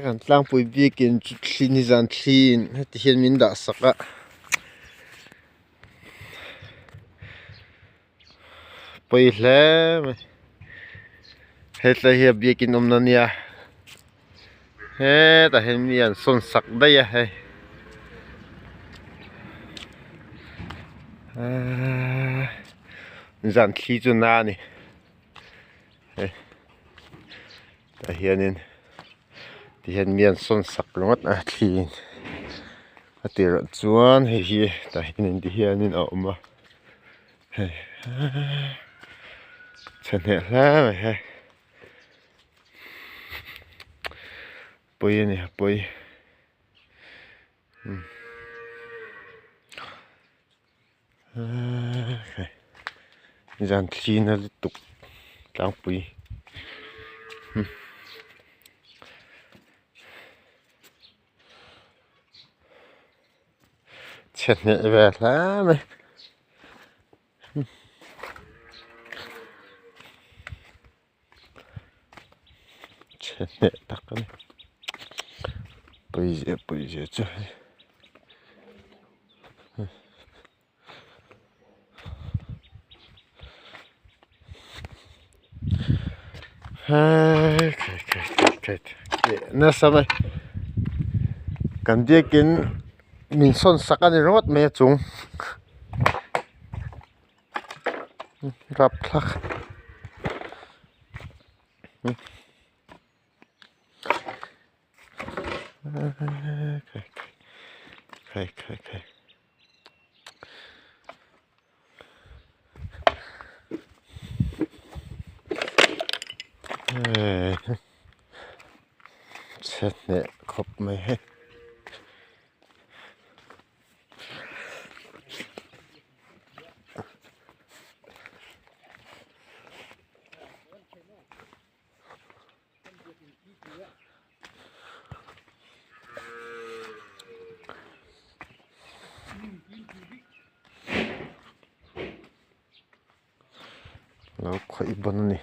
Kan tlangpui biakin chu thli nizan thliin heti hian min dah sak a pawi hle mai hetlai hi a biakin awmna ania hetah hian mi an sawn sak daih a hei ahh zan thli chu na a ni hei tah hianin tihian mi an sawn sak ringawt a thli in a tirah chuan hei hi tah hianin tihianin a awm a hei chhe hneh hle mai hei pawi a ni a pawi zan thli na lutuk tlangpui chhe hneh ve hle mai. Chhe hneh tak a ni pawizia pawizia chu hei hei khai khai khai khai eh nasa mai kan biakin min sawn sak a ni ringawt mai a chung. Rapthlak khai khai khai chhe hneh khawp mai hei. Lo khawih bawn a ni.